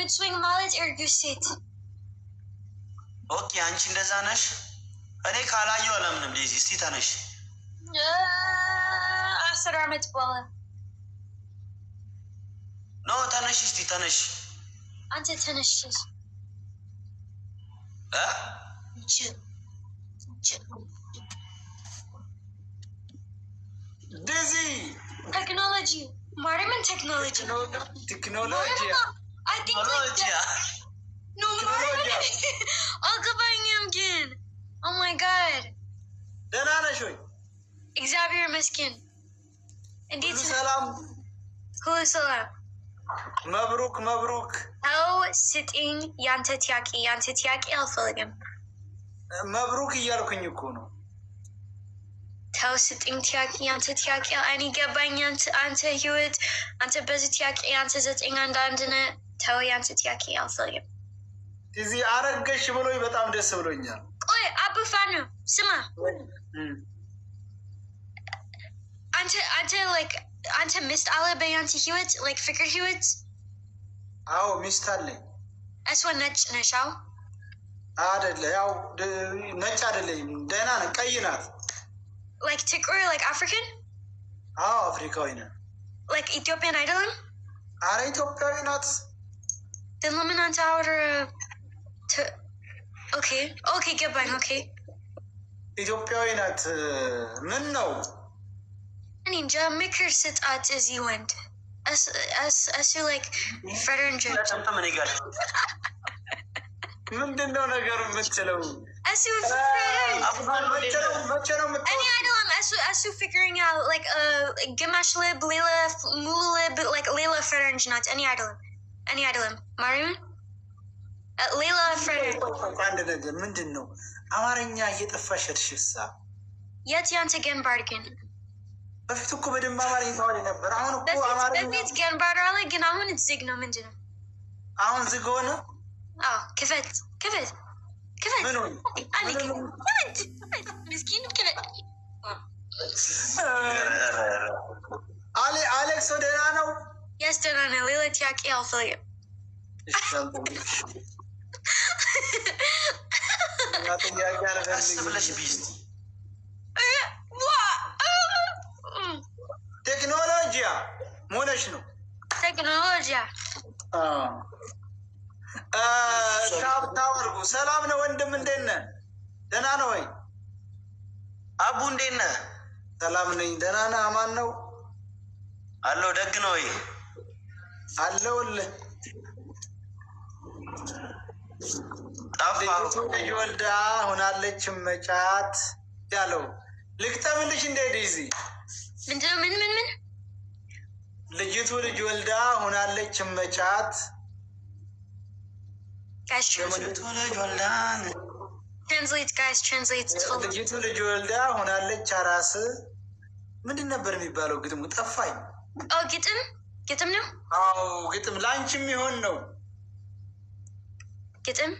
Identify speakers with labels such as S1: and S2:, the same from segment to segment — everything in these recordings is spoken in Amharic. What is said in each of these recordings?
S1: Mood swing ማለት እርጉዝ ሴት።
S2: Okay፣ አንቺ እንደዛ ነሽ። እኔ ካላየሁ አላምንም። ዴዚ፣ እስቲ ተነሽ።
S1: 10 ዓመት በኋላ።
S2: No፣ ተነሽ፣ እስቲ ተነሽ።
S1: አንተ ተነሽ።
S2: እ?
S1: ጅ ጅ።
S3: ዴዚ።
S1: ቴክኖሎጂ፣ ማርያምን፣ ቴክኖሎጂ።
S3: ቴክኖሎጂ።
S1: I think like
S2: ቴክኖሎጂ።
S1: No፣ ማርያምን፣ አልገባኝም ግን oh my God.
S3: ደህና ነሽ ወይ?
S1: እግዚአብሔር ይመስገን። እንዴት
S3: ሁሉ
S1: ነህ?
S3: ሰላም?
S1: ሁሉ ሰላም።
S3: መብሩክ መብሩክ።
S1: ተው፣ ስጥኝ ያንተ ጥያቄ፣ ያንተ ጥያቄ አልፈልግም።
S3: መብሩክ እያልኩኝ እኮ ነው።
S1: ተው፣ ስጥኝ ጥያቄ፣ ያንተ ጥያቄ እኔ ገባኝ። አንተ ህይወት፣ አንተ በዚህ ጥያቄ፣ አንተ 911 ነህ። ተው፣ ያንተ ጥያቄ አልፈልግም።
S3: ቲዚ፣ አረገሽ ብሎኝ በጣም ደስ ብሎኛል።
S1: ቆይ አቡፋኑ፣ ስማ። አንተ like አንተ ሚስት አለ በያንተ ህይወት፣ like ፍቅር ህይወት?
S3: አዎ፣ ሚስት አለኝ።
S1: እሷ ነጭ ነሽ? አዎ?
S3: አደለ፣ ያው ነጭ አደለኝም፣ ደህና ነ ቀይ ናት።
S1: Like ጥቁር፣ like African?
S3: አዎ፣ አፍሪካዊ ናት።
S1: Like Ethiopian አይደለም?
S3: አረ ኢትዮጵያዊ ናት።
S1: ግን ለምን አንተ አውር? Okay, ገባኝ፣ okay.
S3: ኢትዮጵያዊ ናት። ምን ነው?
S1: እኔ እንጃ፣ ምክር ስጣት እዚህ ወንድ እሱ like ፈረንጅ።
S2: ጥምጥም እኔ ጋር።
S3: ምንድን ነው ነገሩ የምትለው?
S1: እሱ ፈረንጅ።
S3: መቼ ነው
S1: እኔ
S3: የምትወልጂው?
S1: አይደለም፣ እሱ ፍቅረኛ like ግማሽ ልብ ሌላ፣ ሙሉ ልብ like ሌላ ፈረንጅ ናት። እኔ አይደለም፣ እኔ አይደለም፣ ማርያምን፣ ሌላ ፈረንጅ።
S3: አንድ ነገር፣ ምንድን ነው አማርኛ እየጠፋሽ ሄድሽሳ?
S1: የት ያንተ ገንባር ግን?
S3: በፊት እኮ በደንብ አማርኛ ታወሪ ነበር። አሁን እኮ
S1: በፊት
S3: አማርኛ
S1: በፊት ገንባር አለ፣ ግን አሁን ዝግ ነው። ምንድን ነው?
S3: አሁን ዝግ ሆነ።
S1: አዎ፣ ክፈት፣ ክፈት፣ ክፈት።
S3: ምን ሆነ?
S1: አንዴ ክፈት፣ ክፈት፣ ምስኪን ክፈት።
S3: አሌ አሌክስ ደህና ነው?
S1: Yes፣ ደህና ነው። ሌላ ጥያቄ አልፈልግም።
S3: እሺ፣ አልጠይቅሽም። እና ጥያቄ
S2: ቀስ ብለሽ
S3: አልፈልግም።
S2: ብይ እስቲ።
S3: ቴክኖሎጂያ መሆነሽ ነው።
S1: ቴክኖሎጂያ።
S3: Tap tap አድርጉ። ሰላም ነው ወንድም፣ እንዴት ነህ? ደህና ነው ወይ?
S2: አቡ፣ እንዴት ነህ?
S3: ሰላም ነኝ። ደህና ነህ? አማን ነው?
S2: አለው፣ ደግ ነው ወይ?
S3: አለሁልህ።
S2: ጠፋህ።
S3: ልጅቱ ልጅ ወልዳ ሆናለች መጫት ያለው ልግጠምልሽ እንደ ዴዚ?
S1: ምንድነው? ምን ምን ምን?
S3: ልጅቱ ልጅ ወልዳ ሆናለች መጫት።
S1: Guys, translate.
S2: ልጅቱ ልጅ ወልዳ።
S1: Translate, guys, translate.
S3: ልጅቱ ልጅ ወልዳ ሆናለች አራስ። ምንድን ነበር የሚባለው ግጥሙ? ጠፋኝ።
S1: Oh፣ ግጥም፣ ግጥም ነው።
S3: አዎ፣ ግጥም ለአንቺ የሚሆን ነው።
S1: ግጥም፣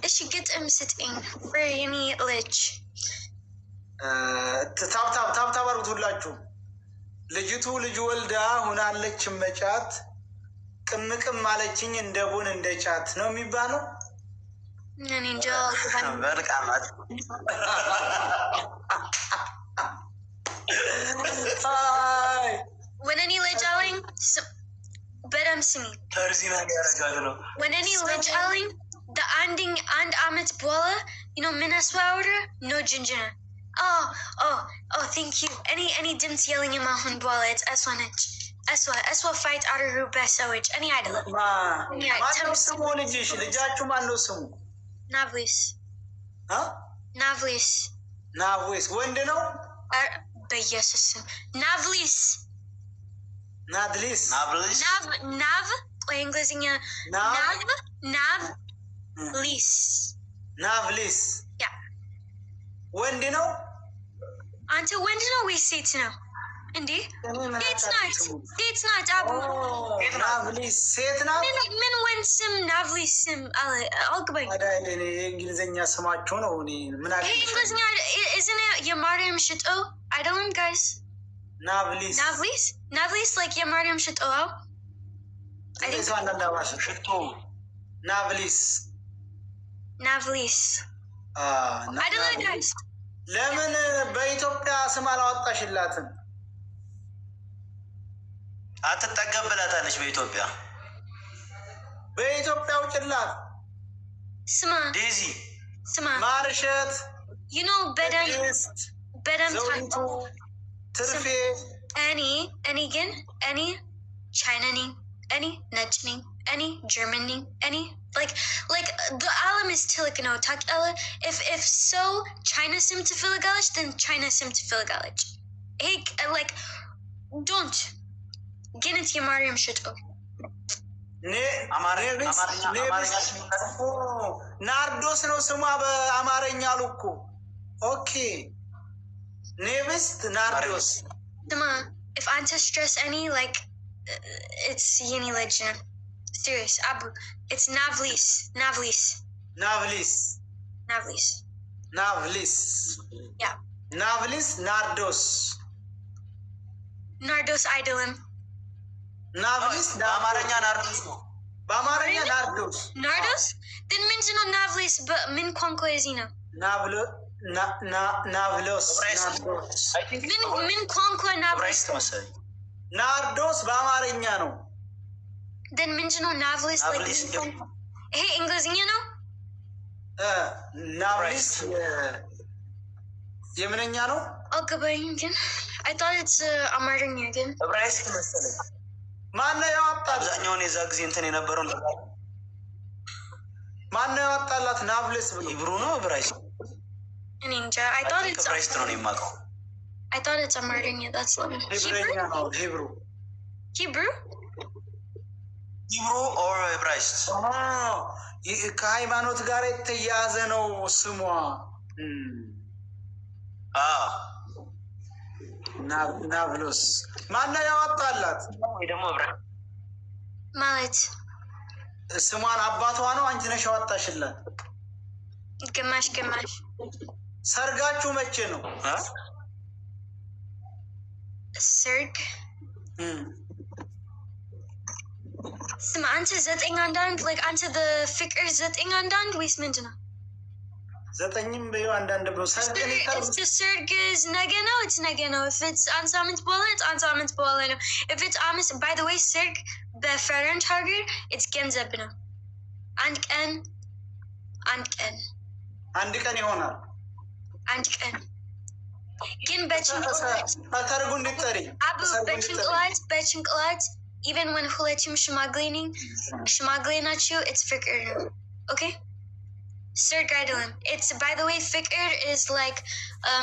S1: እሺ፣ ግጥም ስጥኝ የኔ ልጅ።
S3: Tap tap tap tap አድርጉት ሁላችሁ። ልጅቱ ልጅ ወልዳ ሆናለች መጫት፣ ቅምቅም አለችኝ እንደ ቡን እንደ ጫት ነው የሚባለው።
S1: እኔ እንጃ።
S2: በልቃማት።
S3: አይ።
S1: ወደ እኔ ልጅ አለኝ፣ በደምብ ስሚ።
S2: ተርዚና ያረጋት ነው።
S1: ወደ እኔ ልጅ አለኝ አንድኝ አንድ አመት በኋላ ምን አስዋውረ no ጅንጅና፣ oh, thank you። እኔ ድምፅ የለኝም አሁን፣ በኋላ እሷ ነች፣ እሷ fight አድርጉ በሰዎች፣ እኔ አይደለም።
S3: ማነው ስሙ? ልጅሽ፣ ልጃችሁ ማነው ስሙ?
S1: ናቭሊስ።
S3: አ?
S1: ናቭሊስ።
S3: ናቮይስ ወንድ ነው?
S1: በኢየሱስ ስም፣ ናቭሊስ።
S3: ናድሊስ?
S2: ናብልሽ።
S1: ናቭ፣ ናቭ፣ ቆይ፣ እንግሊዝኛ።
S3: ናቭ።
S1: ናቭ፣ ናቭ ሊስ።
S3: ናቭሊስ።
S1: Yeah.
S3: ወንድ ነው?
S1: አንተ ወንድ ነው ወይስ ሴት ነው እንዴ?
S3: እኔ ምን
S1: ሴት
S3: አውቃለሁ
S1: ናት።
S3: ስሙ?
S1: ሴት ናት አቡ።
S3: ናቭሊስ ሴት ናት።
S1: ምን ወንድ ስም ናቭሊስ ስም አለ? አልገባኝ።
S3: ታዲያ እኔ የእንግሊዝኛ ስማቸው ነው። እኔ ምን
S1: ይሄ
S3: አውቃለሁ?
S1: እንግሊዝኛ isn't it የማርያም ሽጦ አይደለም guys?
S3: ናቭሊስ።
S1: ናቭሊስ፣ ናቭሊስ like የማርያም ሽጦ፣ አዎ። I think.
S3: ሰው አንዳንድ አበባ ስጡ።
S2: ሽቶ።
S3: ናቭሊስ።
S1: ናቭሊስ። አይደለ guys?
S3: ለምን በኢትዮጵያ ስም አላወጣሽላትም?
S2: አትጠገብ ብላታለች በኢትዮጵያ።
S3: በኢትዮጵያ ውጭላት።
S1: ስማ።
S2: ዴዚ።
S1: ስማ።
S3: ማርሸት፣
S1: በደንብ
S3: ቅድስት፣
S1: በደንብ
S3: ዘውዲቱ፣ ትርፌ።
S1: እኔ ግን እኔ ቻይና ነኝ፣ እኔ ነጭ ነኝ፣ እኔ ጀርመን ነኝ። እኔ like the ዓለም is ትልቅ ነው ታውቂያለህ። If ሰው ቻይና ስም ትፈልጋለች፣ then ቻይና ስም ትፈልጋለች። ይሄ like don't ግን it's የማርያም ሽቶ።
S2: አማርኛ።
S3: ናርዶስ ነው ስሟ በአማርኛ አሉ እኮ። Okay፣ ኔብስት ናርዶስ።
S1: ስማ፣ if አንተ stress እኔ like it's የኔ ልጅ ነው። Serious አቡ፣ it's ናቭሊስ፣ ናቭሊስ።
S3: ናቭሊስ።
S1: ናቭሊስ።
S3: ናቭሊስ።
S1: Yeah.
S3: ናቭሊስ ናርዶስ።
S1: ናርዶስ አይደለም።
S3: ናቭሊስ።
S2: በአማርኛ ናርዶስ ነው።
S3: በአማርኛ ናርዶስ።
S1: ናርዶስ ግን ምንድን ነው ናቭሊስ? በምን ቋንቋ የዚህ ነው?
S3: ናቭሎስ።
S2: ዕብራይስጥ።
S3: ናርዶስ።
S2: I think
S1: ምን ቋንቋ ናቭሊስ?
S2: ዕብራይስጥ መሰለኝ።
S3: ናርዶስ በአማርኛ ነው።
S1: Then ምንድን ነው ናቭሊስ? Like
S2: ናቭሊስ።
S1: ይሄ እንግሊዝኛ ነው?
S3: ናቭሊስ የምንኛ ነው?
S1: አልገባኝም ግን I thought it's አማርኛ ግን።
S2: ዕብራይስጥ መሰለኝ።
S3: ማነው ያወጣላት?
S2: አብዛኛውን የዛ ጊዜ እንትን የነበረው
S3: ማነው ያወጣላት ናቭሊስ ብሎ?
S2: Hebrew ነው ዕብራይስጥ።
S1: እኔ እንጃ፣ I thought it's
S2: ዕብራይስጥ ነው የማውቀው።
S1: I thought it's አማርኛ፣ that's why.
S3: ሂብረኛ ነው፣ Hebrew።
S1: Hebrew.
S2: Hebrew or ዕብራይስጥ።
S3: ከሃይማኖት ጋር የተያያዘ ነው ስሟ።
S2: አዎ።
S3: ናብሎስ ማነው ያወጣላት?
S2: ወይ ደግሞ ዕብራይስጥ።
S1: ማለት?
S3: ስሟን አባቷ ነው፣ አንቺ ነሽ ያወጣሽላት?
S1: ግማሽ ግማሽ።
S3: ሰርጋችሁ መቼ ነው?
S2: እ?
S1: ሰርግ? ስማ አንተ፣ ዘጠኝ አንዳንድ like አንተ በፍቅር ዘጠኝ አንዳንድ ወይስ ምንድን ነው?
S3: ዘጠኝም በይው አንዳንድ ብሎ ሰርግ እኔ
S1: If the ሰርግ is ነገ ነው፣ it's ነገ ነው። If it's አንድ ሳምንት በኋላ፣ it's አንድ ሳምንት በኋላ ነው። If it's አምስት፣ by the way ሰርግ በፈረንጅ ሀገር it's ገንዘብ ነው። አንድ ቀን፣ አንድ ቀን።
S3: አንድ ቀን ይሆናል።
S1: አንድ ቀን ግን በጭንቅላት
S3: ሰርጉ እንድጠሪ
S1: አቡ፣ በጭንቅላት even when ሁለቱም ሽማግሌ ነኝ፣ ሽማግሌ ናቸው፣ it's ፍቅር ነው። Okay፣ ሰርግ አይደለም። It's by the way ፍቅር is like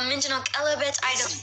S1: ምንድነው፣ ቀለበት አይደለም።